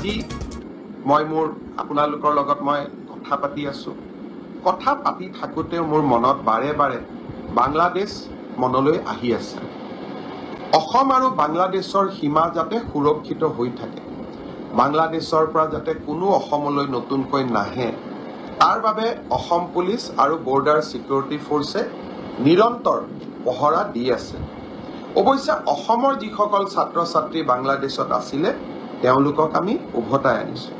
আজি মই মোৰ আপোনালোকৰ লগত মই কথা পাতি আছোঁ। কথা পাতি থাকোঁতেও মোৰ মনত বাৰে বাৰে বাংলাদেশ মনলৈ আহি আছে। অসম আৰু বাংলাদেশৰ সীমা যাতে সুৰক্ষিত হৈ থাকে, বাংলাদেশৰ পৰা যাতে কোনো অসমলৈ নতুনকৈ নাহে, তাৰ বাবে অসম পুলিচ আৰু বৰ্ডাৰ ছিকিউৰিটি ফ'ৰ্চে নিৰন্তৰ পহৰা দি আছে। অৱশ্যে অসমৰ যিসকল ছাত্ৰ ছাত্ৰী বাংলাদেশত আছিলে তেওঁলোকক আমি উভতাই আনিছোঁ।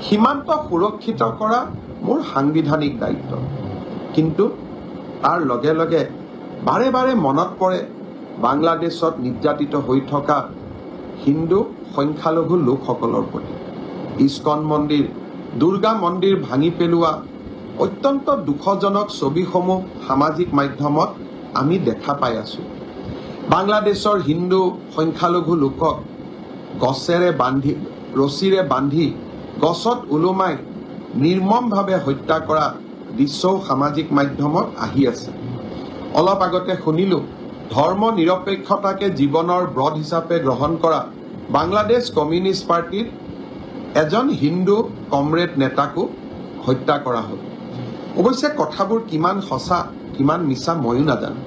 সীমান্ত সুৰক্ষিত কৰা মোৰ সাংবিধানিক দায়িত্ব, কিন্তু তাৰ লগে লগে বাৰে বাৰে মনত পৰে বাংলাদেশত নিৰ্যাতিত হৈ থকা হিন্দু সংখ্যালঘু লোকসকলৰ প্ৰতি। ইস্কন মন্দিৰ, দুৰ্গা মন্দিৰ ভাঙি পেলোৱা অত্যন্ত দুখজনক ছবিসমূহ সামাজিক মাধ্যমত আমি দেখা পাই আছোঁ। বাংলাদেশৰ হিন্দু সংখ্যালঘু লোকক গছেৰে বান্ধি, ৰছীৰে বান্ধি গছত ওলোমাই নিৰ্মমভাৱে হত্যা কৰা দৃশ্যও সামাজিক মাধ্যমত আহি আছে। অলপ আগতে শুনিলোঁ, ধৰ্ম নিৰপেক্ষতাকে জীৱনৰ ব্ৰত হিচাপে গ্ৰহণ কৰা বাংলাদেশ কমিউনিষ্ট পাৰ্টীৰ এজন হিন্দু কমৰেড নেতাকো হত্যা কৰা হ'ল। অৱশ্যে কথাবোৰ কিমান সঁচা কিমান মিছা ময়ো নাজানো,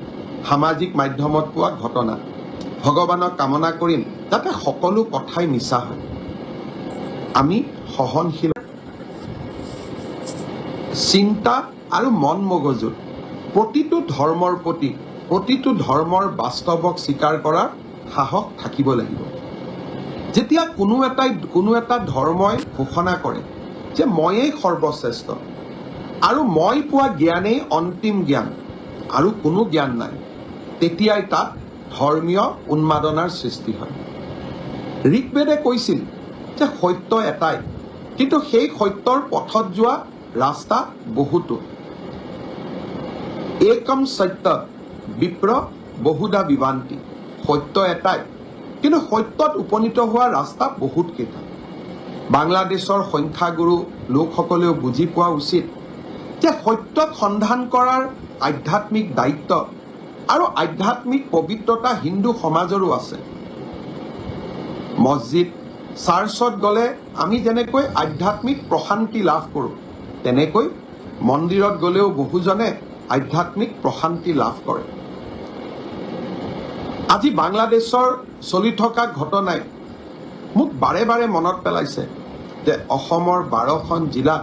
সামাজিক মাধ্যমত পোৱা ঘটনা। ভগৱানক কামনা কৰিম যাতে সকলো কথাই মিছা হয়। আমি সহনশীল চিন্তা আৰু মন মগজুত প্ৰতিটো ধৰ্মৰ প্ৰতি, প্ৰতিটো ধৰ্মৰ বাস্তৱক স্বীকাৰ কৰাৰ সাহস থাকিব লাগিব। যেতিয়া কোনো এটা ধৰ্মই ঘোষণা কৰে যে ময়েই সৰ্বশ্ৰেষ্ঠ আৰু মই পোৱা জ্ঞানেই অন্তিম জ্ঞান আৰু কোনো জ্ঞান নাই, তেতিয়াই তাত ধৰ্মীয় উন্মাদনাৰ সৃষ্টি হয়। ঋগ্বেদে কৈছিল যে সত্য এটাই, কিন্তু সেই সত্যৰ পথত যোৱা ৰাস্তা বহুতো। একম সত্য বিপ্ৰ বহুদা বিবান্তি, সত্য এটাই, কিন্তু সত্যত উপনীত হোৱা ৰাস্তা বহুত কেইটা। বাংলাদেশৰ সংখ্যাগুৰু লোকসকলেও বুজি পোৱা উচিত যে সত্যক সন্ধান কৰাৰ আধ্যাত্মিক দায়িত্ব আৰু আধ্যাত্মিক পবিত্ৰতা হিন্দু সমাজৰো আছে। মছজিদ, চাৰ্চত গ'লে আমি যেনেকৈ আধ্যাত্মিক প্ৰশান্তি লাভ কৰোঁ, তেনেকৈ মন্দিৰত গ'লেও বহুজনে আধ্যাত্মিক প্ৰশান্তি লাভ কৰে। আজি বাংলাদেশৰ চলি থকা ঘটনাই মোক বাৰে বাৰে মনত পেলাইছে যে অসমৰ 12খন জিলাত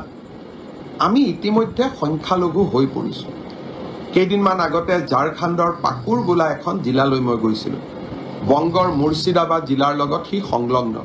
আমি ইতিমধ্যে সংখ্যালঘু হৈ পৰিছোঁ। কেইদিনমান আগতে ঝাৰখণ্ডৰ পাকুৰ বোলা এখন জিলালৈ মই গৈছিলোঁ। বংগৰ মুৰ্ছিদাবাদ জিলাৰ লগত সি সংলগ্ন।